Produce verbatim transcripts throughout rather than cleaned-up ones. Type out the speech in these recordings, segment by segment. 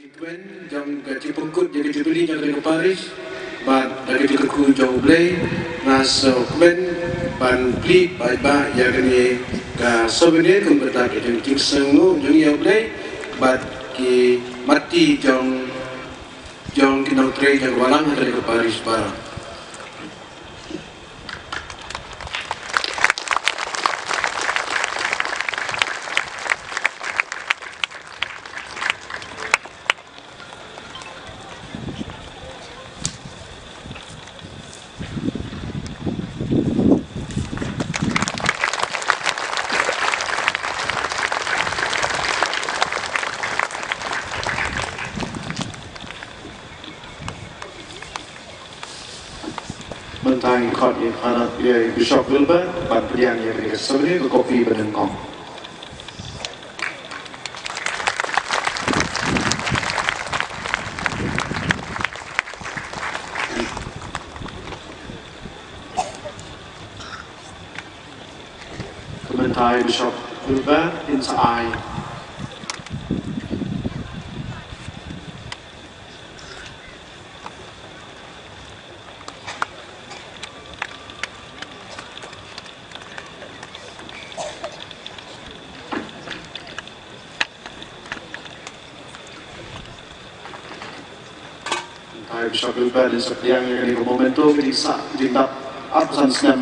Kmen jong ka jingpynkut ïa ka jubili jong ka parish bad da ka jingkyrkhu jong U Blei, nga sngewkmen ban plie paidbah ïa kane ka souvenir kum kata ka jingkyrkhu jong ïa U Blei bad ki matti jong jong ki nongtrei jong ka balang ha ka parish baroh. Mynta ngi khot ïa Father, ïa Bishop Wilbert ban pdiang ïa kane ka souvenir, ka kopi ba nyngkong. Ka mynta ïa Bishop Wilbert in sa ai. Mynta ïa Bishop Wilbert in sa pdiang ïa kane ka memento ka jingsah, ka jingdap arphew san snem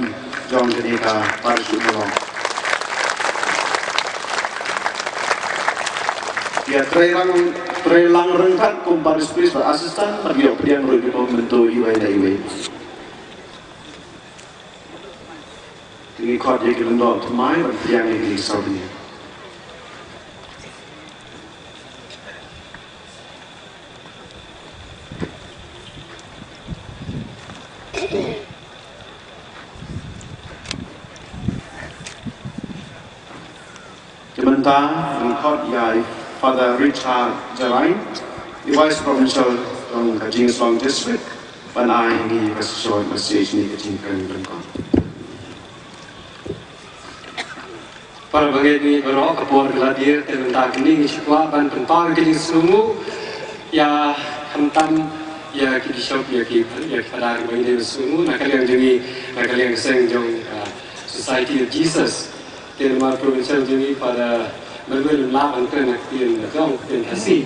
jong kane ka parish Umlong. Ïa trei lang, trei lang ryngkat kum parish priest bad assistant, bad ïoh pdiang ruh ïa ka memento iwei na iwei. Te ngi khot ïa ki lyngdoh thymmai ban pdiang ïa kine ki souvenir. Te mynta ngi khot ïa i Father Richard Jalain, i Vice Provincial jong ka Jingiaslong District, ban ai ïa ngi ka short message ne ka jingkren ryngkat. Para bangeit ngi baroh, ka por ka la dier, te mynta kane ngi shu kwah ban pynpaw ïa ka jingsngewnguh ïa, khamtam ïa ki bishop, ïa ki, ïa ki phadar kiba ngi dei ban sngewnguh na ka liang jong ngi, na ka liang ka seng jong, ah, Society of Jesus. Te namar Provincial jong ngi Father Melvin um lah ban kren ha ka ktien jong, ka ktien Khasi,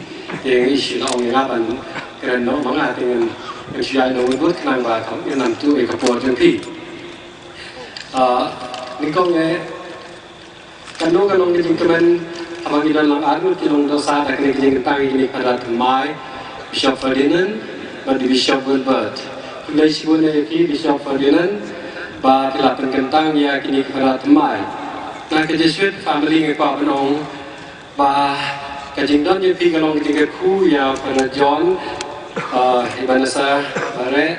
te ngi shu ong ïa nga ban kren noh ma nga, te ngan, ngan shu ïaid noh wut wut khnang ba kham, ngan nang tuh ïa ka por jong phi. Ah, nyngkong eh, kano ka long ka jingkmen haba ngi don lang arngut ki lyngdoh sah da kane ka jingkyntang ïa kine ki phadar thymmai, Bishop Ferdinand bad i Bishop Wilbert. Khublei shibun ïa phi Bishop Ferdinand ba phi la pynkyntang ïa kine ki phadar thymmai. Na ka Jesuit family nga kwah ban ong ba ka jingdon jong phi ka long ka jingkyrkhu ïa Father John, uh, Ebenezer Bareh,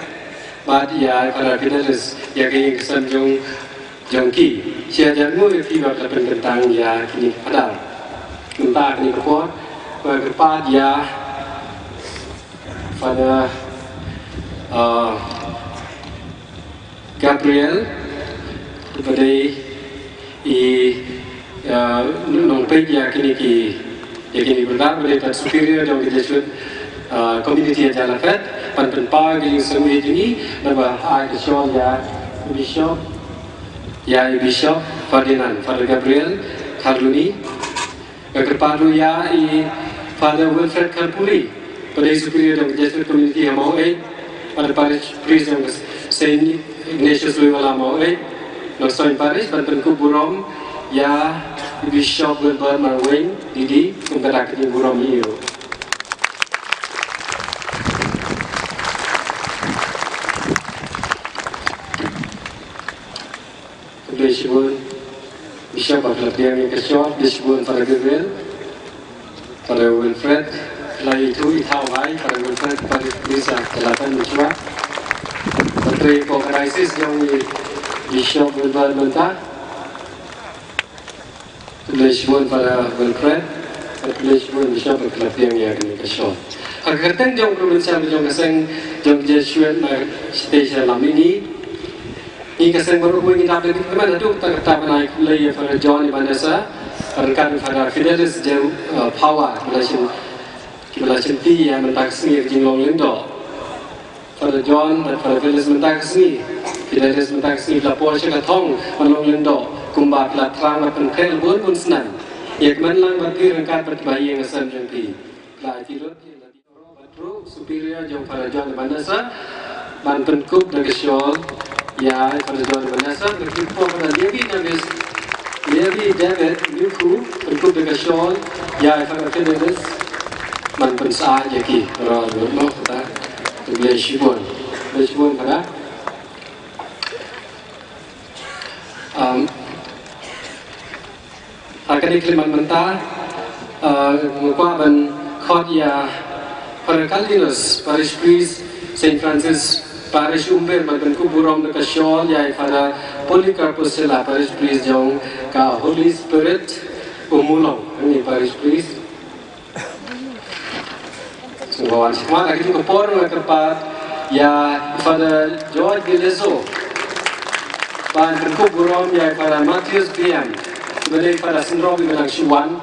bad ïa Father Fidelis, ïa ka ïing ka sem jong, jong ki. Sha jan ngu ïa phi ba ka pynkyntang ïa kine ki phadar. Mynta kane ka por, ba kyrpad ïa Father, uh, Gabriel, ba dei i, uh, nongpeit ïa kine ki, ïa kine ki briew, ba dei pat superior jong ka Jesuit, uh, community ha Jainapeth, ban pynpaw ïa ka jingsngewnguh jong ngi, naba ai ka shawl ïa i Bishop, ïa i Bishop Ferdinand, Father Gabriel Kharluni. Nga kyrpad ruh ïa i Father Wilfred Kharpuri, ba dei superior jong ka Jesuit community ha Maweit, bad parish priest jong ka Saint Ignatius Loyola Maweit, Nongstoiñ Parish, ban pynkup burom ïa i Bishop Wilbert Marwein, D D, kum ka dak ka jingburom ïa u. Khublei shibun Bishop ba phi la pdiang ïa ka short, khublei shibun Father Gabriel, Father Wilfred, phi la ïathuh i thaw bha ïa Father Wilfred, Father Lisa, phi la pynshwa. Ban trei ko ka diocese jong i Bishop Wilbert mynta. Khublei shibun Father Wilfred, khublei shibun Bishop ba phi la pdiang ïa kane ka short. Ha ka kyrteng jong u Provincial jong ka seng jong ka Jesuit na shatei sha Lamini. Ngi ka seng baroh kawei ngi dap da ka kyrteng, haduh katta katta ban ai khublei ïa Father John Ebenezer, ryngkat Father Fidelis Jem, uh, Phawa, khublei shibun. Ki ba la shim ti ïa mynta ka sngi ka jinglong lyngdoh. Father John bad Father Phyllis mynta ka sngi. Ki la list mynta ka sngi, ki la poi sha ka thong ban long lyngdoh. Kumba ki la thrang bad pynkhreh bun bun snem. Ïa kmen lang bad phi ryngkat bad ki ba ïing ha sem jong phi. Ki la aiti lut ïa la dei bad ruh Superior jong Father John Ebenezer ban pynkup da ka shawl ïa Father John Ebenezer, da ki por Father Levi Davis, Levi David Nyukhu, pynkup da ka shawl ïa Father Fidelis ban pynsah ïa ki. Ro ro no kata. Khublei shibun. Khublei shibun Father. Um, ha kane ka khyllipmat mynta, uh, nga kwah ban khot ïa Father Caldinus, Parish Priest, Saint Francis Parish Umbir, ban pynkup burom da ka shawl ïa Father Polycarpus Shylla, Parish Priest jong ka Holy Spirit Ummulong, hangne Parish Priest. Sngewbha wan shakhmat. Ha kane ka por nga kyrpad ïa Father George Galezo ban pynkup burom ïa Father Matthews B M. Ba dei Father Syndrome ba dang shu wan.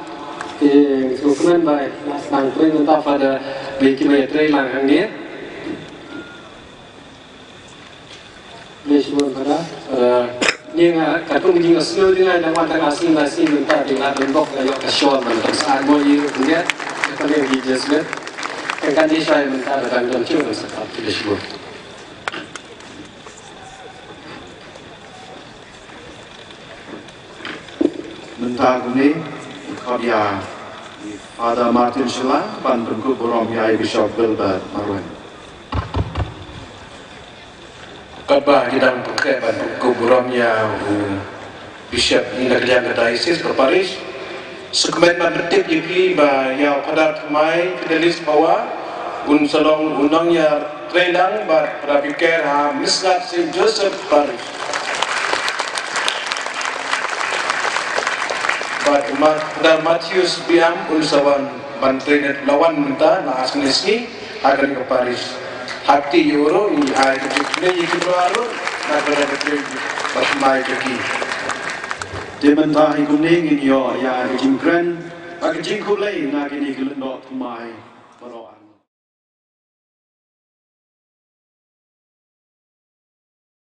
Te sngewkmen ba la sdang trei mynta Father, ba ki ba ïatrei lang hangne. Khublei shibun Father. Father, ni nga katkum jingïasnoh jong nga, nga wan tang ar sngi lai sngi mynta, te nga don bok nga ïoh ka shawl ban pynsah mo ïa u pyndiat. Ka ne ngi just met. Kan kan dei shai mynta da dang don shuh ban sa kap. Khublei shibun. Mynta kumne, khot ïa i Father Martin Shylla ban pynkup burom ïa i Bishop Wilbert Marwein. Katba ngi dang pynkhreh ban pynkup burom ïa u Bishop na ka liang ka diocese ka parish, sngewkmen ban pyntip ïa phi ba ïa u Father Thymmai Fidelis Hawa, un sa long u nongïatreilang bad Father Vicar ha Misngat Saint Joseph Parish. Bad Ma-, Father Matthews B M un sa wan ban trei, la wan mynta na ar sngi sngi ha kane ka parish. Ha kti ïa u ruh ngi ai ka jingkhublei ïa ki baroh ruh na ka bynta ka trei ba thymmai jong ki. Te mynta hi kumne ngin ïoh ïa ka jingkren bad ka jingkhublei na kine ki lyngdoh thymmai baroh.